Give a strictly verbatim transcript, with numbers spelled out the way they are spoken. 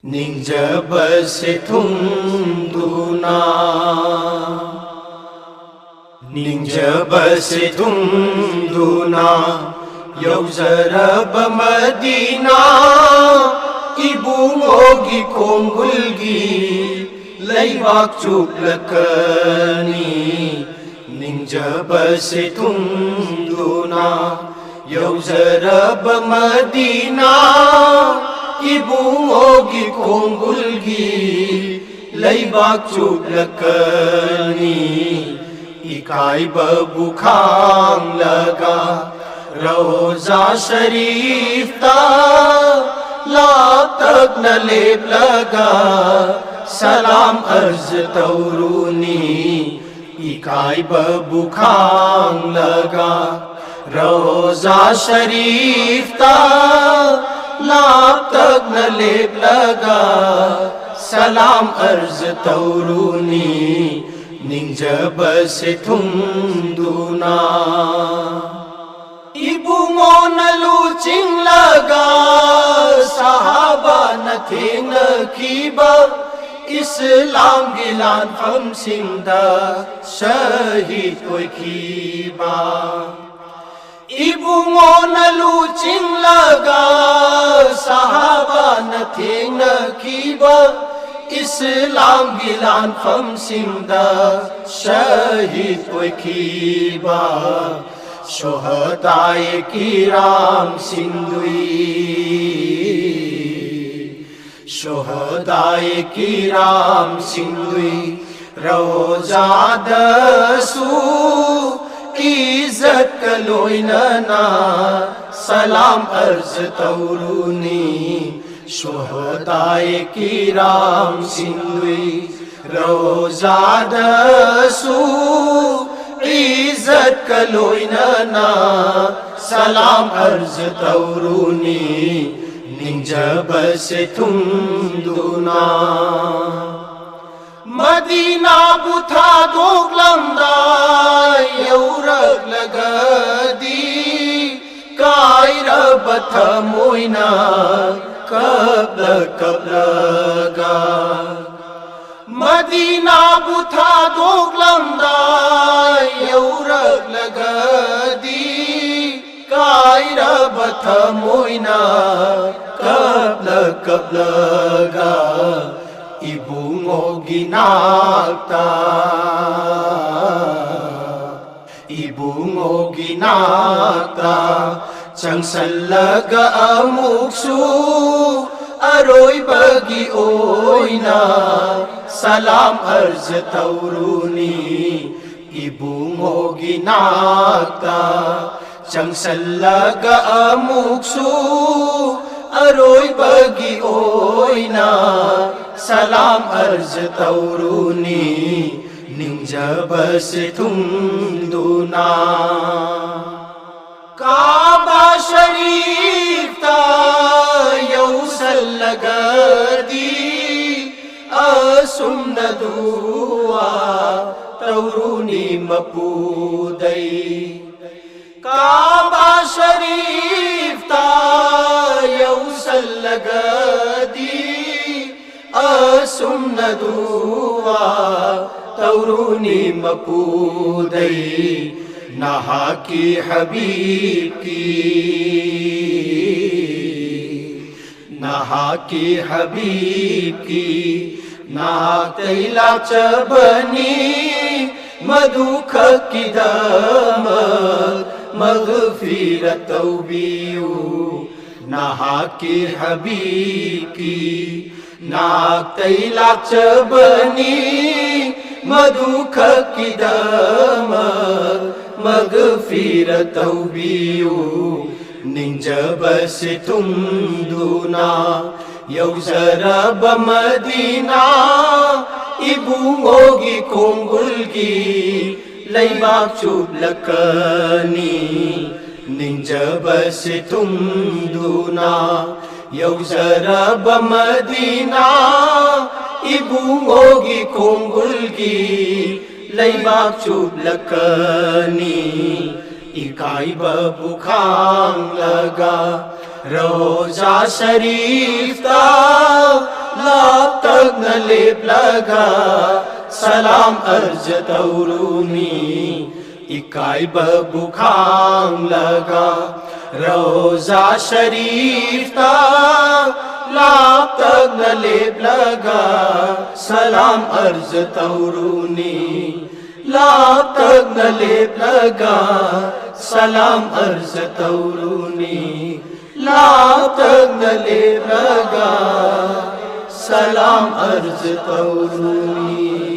ꯅꯤꯡꯖꯕꯁꯦ ꯊꯨꯡꯗꯨꯅ, ꯅꯤꯡꯖꯕꯁꯦ ꯊꯨꯡꯗꯨꯅ ꯌꯧꯖꯔꯕ ꯃꯗꯤꯅꯥ, ꯏꯕꯨꯡꯉꯣꯒꯤ ꯈꯣꯡꯒꯨꯜꯒꯤ ꯂꯩꯕꯥꯛ ꯆꯨꯞꯂꯛꯀꯅꯤ꯫ ꯅꯤꯡꯖꯕꯁꯦ ꯊꯨꯡꯗꯨꯅ ꯌꯧꯖꯔꯕ ꯃꯗꯤꯅꯥ, ꯏꯕꯨꯡꯉꯣꯒꯤ ꯈꯣꯡꯒꯨꯜꯒꯤ ꯂꯩꯕꯥꯛ ꯆꯨꯞꯂꯛꯀꯅꯤ꯫ ꯏꯀꯥꯏꯕꯕꯨ ꯈꯥꯡꯂꯒ ꯔꯣꯖꯥ ꯁꯔꯤꯐꯇ ꯂꯥꯞꯇꯛꯅ ꯂꯦꯞꯂꯒ ꯁꯂꯥꯝ ꯑꯔꯖ ꯇꯧꯔꯨꯅꯤ꯫ ꯏꯀꯥꯏꯕꯕꯨ ꯈꯥꯡꯂꯒ ꯔꯣꯖꯥ ꯁꯔꯤꯐꯇ ꯂꯥꯞꯇꯛꯅ ꯂꯦꯞꯂꯒ ꯁꯂꯥꯝ ꯑꯔꯖ ꯇꯧꯔꯨꯅꯤ꯫ ꯅꯤꯡꯖꯕꯁꯦ ꯊꯨꯡꯗꯨꯅ ꯏꯕꯨꯡꯉꯣꯅ ꯂꯨꯆꯤꯡꯂꯒ ꯁꯍꯥꯕꯥꯅ ꯊꯦꯡꯅꯈꯤꯕ ꯏꯁꯂꯥꯝꯒꯤ ꯂꯥꯟꯐꯝꯁꯤꯡꯗ ꯁꯍꯤꯗ ꯑꯣꯏꯈꯤꯕ꯫ ꯏꯕꯨꯡꯉꯣꯅ ꯂꯨꯆꯤꯡꯂꯒ ꯁꯍꯥꯕꯥꯅ ꯊꯦꯡꯅꯈꯤꯕ ꯏꯁꯂꯥꯝꯒꯤ ꯂꯥꯟꯐꯝꯁꯤꯡꯗ ꯁꯍꯤꯗ ꯑꯣꯏꯈꯤꯕ ꯁꯨꯍꯗꯥꯏ ꯀꯤꯔꯥꯝꯁꯤꯡꯗꯨꯏ, ꯁꯨꯍꯗꯥꯏ ꯀꯤꯔꯥꯝꯁꯤꯡꯗꯨꯏ ꯔꯣꯖꯥꯗꯁꯨ ꯏꯖꯠꯀ ꯂꯣꯏꯅꯅ ꯁꯂꯥꯝ ꯑꯔꯖ ꯇꯧꯔꯨꯅꯤ꯫ ꯁꯨꯍꯗꯥꯏ ꯀꯤꯔꯥꯝꯁꯤꯡꯗꯨꯏ ꯔꯣꯖꯥꯗꯁꯨ ꯏꯖꯠꯀ ꯂꯣꯏꯅꯅ ꯁꯂꯥꯝ ꯑꯔꯖ ꯇꯧꯔꯨꯅꯤ꯫ ꯅꯤꯡꯖꯕꯁꯦ ꯊꯨꯡꯗꯨꯅ ꯃꯗꯤꯅꯥꯕꯨ ꯊꯥꯗꯣꯛꯂꯝꯗꯥꯏ ꯌꯧꯔꯛꯂꯒꯗꯤ ꯀꯥꯏꯔꯕ ꯊꯃꯣꯏꯅ ꯀꯞꯂ ꯀꯞꯂꯒ ꯃꯗꯤꯅꯥꯕꯨ ꯊꯥꯗꯣꯛꯂꯝꯗꯥꯏ ꯌꯧꯔꯛꯂꯒꯗꯤ, ꯀꯥꯏꯔꯕ ꯊꯃꯣꯏꯅ ꯀꯞꯂ ꯀꯞꯂꯒ ꯏꯕꯨꯡꯉꯣꯒꯤ ꯅꯥꯛꯇ, ꯏꯕꯨꯡꯉꯣꯒꯤ ꯅꯥꯛꯇ ꯆꯪꯁꯜꯂꯒ ꯑꯃꯨꯛꯁꯨ ꯑꯔꯣꯏꯕꯒꯤ ꯑꯣꯏꯅ ꯁꯂꯥꯝ ꯑꯔꯖ ꯇꯧꯔꯨꯅꯤ꯫ ꯏꯕꯨꯡꯉꯣꯒꯤ ꯅꯥꯛꯇ ꯆꯪꯁꯜꯂꯒ ꯑꯃꯨꯛꯁꯨ ꯑꯔꯣꯏꯕꯒꯤ ꯑꯣꯏꯅ ꯁꯂꯥꯝ ꯑꯔꯖ ꯇꯧꯔꯨꯅꯤ꯫ ꯅꯤꯡꯖꯕꯁꯦ ꯊꯨꯡꯗꯨꯅ ꯀꯥꯕꯥ ꯁꯔꯤꯐꯇ ꯌꯧꯁꯜꯂꯒꯗꯤ ꯑꯁꯨꯝꯅ ꯗꯨꯋꯥ ꯇꯧꯔꯨꯅꯤ ꯃꯄꯨꯗꯩ꯫ ꯀꯥꯕꯥ ꯁꯔꯤꯐꯇ ꯌꯧꯁꯜꯂꯒꯗꯤ ꯑꯁꯨꯝꯅ ꯗꯨꯋꯥ ꯇꯧꯔꯨꯅꯤ ꯃꯄꯨꯗꯩ꯫ ꯅꯍꯥꯛꯀꯤ ꯍꯕꯤꯕꯀꯤ, ꯅꯍꯥꯛꯀꯤ ꯍꯕꯤꯕꯀꯤ ꯅꯥꯛꯇꯩ ꯂꯥꯛꯆꯕꯅꯤ꯫ ꯃꯗꯨꯈꯛꯀꯤꯗꯃꯛ ꯃꯒꯐꯤꯔ ꯇꯧꯕꯤꯌꯨ꯫ ꯅꯍꯥꯛꯀꯤ ꯍꯕꯤꯕꯀꯤ ꯅꯥꯛꯇꯩ ꯂꯥꯛꯆꯕꯅꯤ꯫ ꯃꯗꯨꯈꯛꯀꯤꯗꯃꯛ ꯃꯒꯐꯤꯔ ꯇꯧꯕꯤꯌꯨ꯫ ꯅꯤꯡꯖꯕꯁꯦ ꯊꯨꯡꯗꯨꯅ ꯌꯧꯖꯔꯕ ꯃꯗꯤꯅꯥ, ꯏꯕꯨꯡꯉꯣꯒꯤ ꯈꯣꯡꯒꯨꯜꯒꯤ ꯂꯩꯕꯥꯛ ꯆꯨꯞꯂꯛꯀꯅꯤ꯫ ꯅꯤꯡꯖꯕꯁꯦ ꯊꯨꯡꯗꯨꯅ ꯌꯧꯖꯔꯕ ꯃꯗꯤꯅꯥ, ꯏꯕꯨꯡꯉꯣꯒꯤ ꯈꯣꯡꯒꯨꯜꯒꯤ ꯂꯩꯕꯥꯛ ꯆꯨꯞꯂꯛꯀꯅꯤ꯫ ꯏꯀꯥꯏꯕꯕꯨ ꯈꯥꯡꯂꯒ ꯔꯣꯖꯥ ꯁꯔꯤꯐꯇ ꯂꯥꯞꯇꯛꯅ ꯂꯦꯞꯂꯒ ꯁꯂꯥꯝ ꯑꯔꯖ ꯇꯧꯔꯨꯅꯤ, ꯏꯀꯥꯏꯕꯕꯨ ꯈꯥꯡꯂꯒ꯫ ꯔꯣꯖꯥ ꯁꯔꯤꯐꯇ ꯂꯥꯞꯇꯛꯅ ꯂꯦꯞꯂꯒ ꯁꯂꯥꯝ ꯑꯔꯖ ꯇꯧꯔꯨꯅꯤ, ꯂꯥꯞꯇꯛꯅ ꯂꯦꯞꯂꯒ ꯁꯂꯥꯝ ꯑꯔꯖ ꯇꯧꯔꯨꯅꯤ, ꯂꯥꯞꯇꯛꯅ ꯂꯦꯞꯂꯒ ꯁꯂꯥꯝ ꯑꯔꯖ ꯇꯧꯔꯨꯅꯤ꯫